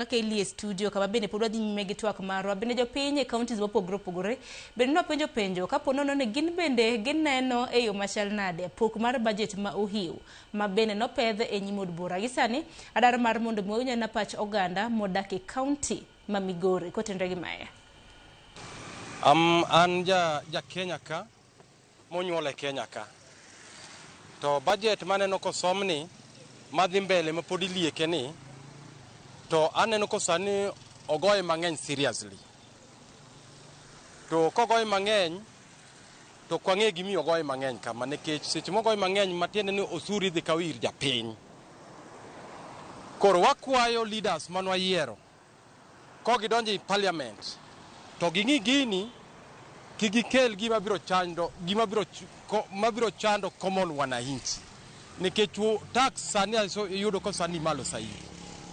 Kaka e studio kama bende pod wadhi nyime gi twak marwa. Bende jopiny e counties mopogore opogore bende nwapenjo penjo kapo nono ni gin bende gineno e yo machal nade pok mar budget ma ohiu ma bende nopedh e nyim od bura. Gi sani adar mar mondo mi wawinj anena pach oganda modak e county ma Migori kotenore gi mae. An ja Kenya ka monyuol e Kenya ka. To budget maneno kosomni madhi mbele ma pod ilieke ni to aneno ko sani ogoye mang'eny seriously. To kogoye mang'eny to ok wang'e gimiyo ogoye mang'eny kama, nikech seche mogoye mang'eny matiende ni osuru idhi kaw ir japiny. Koro wakwayo leaders manwayiero kogidonjo e parliament to ging'i gini, kik gikel gima biro chando common wananchi, nikech tax sani iyudo ka sani malo saidi.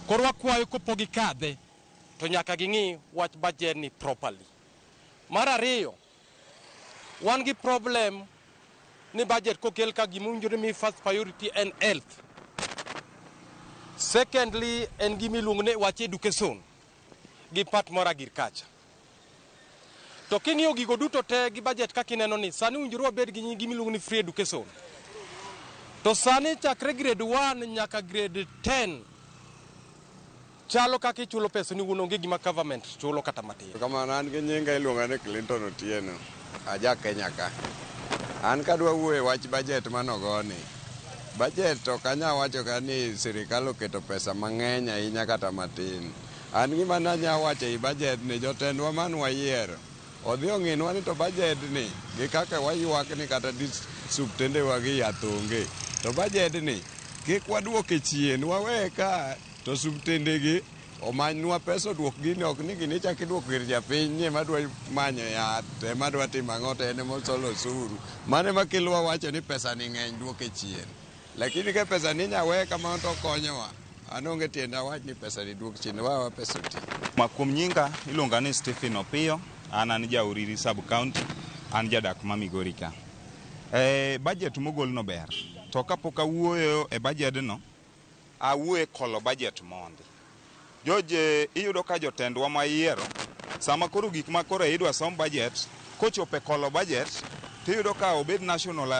Koro wakwayo kopok gikadhe to nyaka ging'i wach budget ni properly. Mar ariyo, wan gi problem ni budget kokel ka, gima owinjore mi first priority en health, secondly en gima iluongo ni wach education gi part mar agriculture. To king'iyo gigo duto te gi budget kaka ineno ni sani owinjore wabed gi gima iluongo ni free education, to sani chakre grade 1 nyaka grade 10 chalo kaka ichulo pesa ni wuon, onge gima government chulo kata matin. Kamano, an gi nyinga iluonga ni Clinton Otieno, aja Kenya ka. An kadwa wuoyo e wach budget manogoni. Budget ok anya wacho ka ni sirikal oketo pesa mang'eny ahinya kata matin. An gima nanya wacho ei budget ni, jotendwa man wayiero odhi ong'inwa ni to budget ni gi kaka waywak ni kata suptendewa gi yath onge. To budget ni kik waduoke chien, waweye ka to suptendegi omanynwa pesa oduok gini, ok ni gini ichak iduoko ir japiny ni ema dwa manyo yath, ema dwa timo ang'o, to en ema osolo osuru. Mano ema kelowa wacho ni pesa ni ng'eny, duoke chien. Lakini ka pesa ni inya weye kamano to okonyowa. An onge tiende awach ni pesa ni duok chien, wawa pesa oti. Ma kuom nyinga iluonga ni Stephen Opiyo, an ja Uriri sub county, an jadak ma Migori ka. E, budget mogol no ber. To kapok awuoyo e budget no, awuoyo e kolo budget mondi. George, iyudo ka jotendwa ma yiero, sama koro gik ma koro idwa som budget, kochopo e kolo budget, tiyudo ka obed National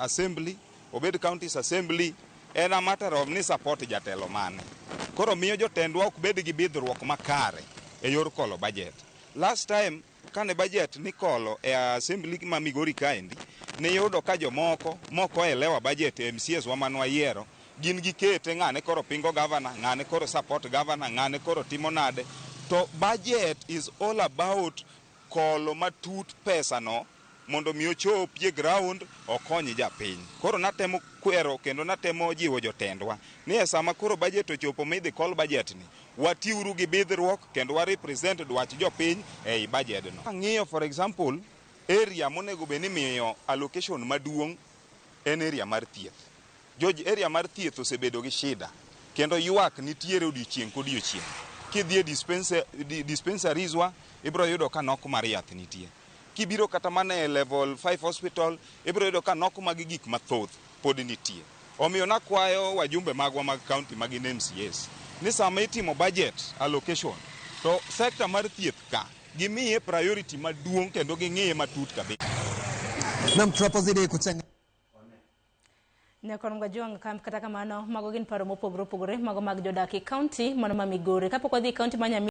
Assembly, obed Counties Assembly, en a matter of ni support jatelo mane. Koro miyo jotendwa ok bed gi bidhruok makare e yor kolo budget. Last time kane budget nikolo e assembly ma Migori kaendi, niyudo ka jomoko moko elewa budget e MCAs wa manwayiero gin gikete ng'ane koro pingo governor, ng'ane koro support governor, ng'ane koro timo nade. To budget is all about kolo matut pesa no mondo mi ochopie ground okony japiny. Koro natemo kwero kendo natemo jiwo jotendwa ni e sama koro budget ochopo midhi kol budget ni, watiuru gi bidhruok kendo wa represent dwach jopiny ei budget no. Ang'iyo, for example, area monego bed ni imiyo allocation maduong' en area mar thieth. George, area mar thieth osebedo gi shida kendo ywak nitiere odiochieng' kodiochieng'. Kidhi e dispensaries wa, ibiro yudo ka nok mar yath nitie. Kibiro kata mana e level 5 hospital, ibiro yudo ka nok mag gik mathoth pod nitie. Omiyo nakwayo wajumbe magwa mag county ma gin MCAs ni sama itimo budget allocation to sector mar thieth ka gimiye priority maduong' kendo ging'iye matut kabisa. Nam tunapozidi kuchanga Nyakon Gwajwang', kata kamano mago gin paro mopogore opogore mago mag jodak e county mano ma Migori. Kapok wadhi e county ma Nyamira.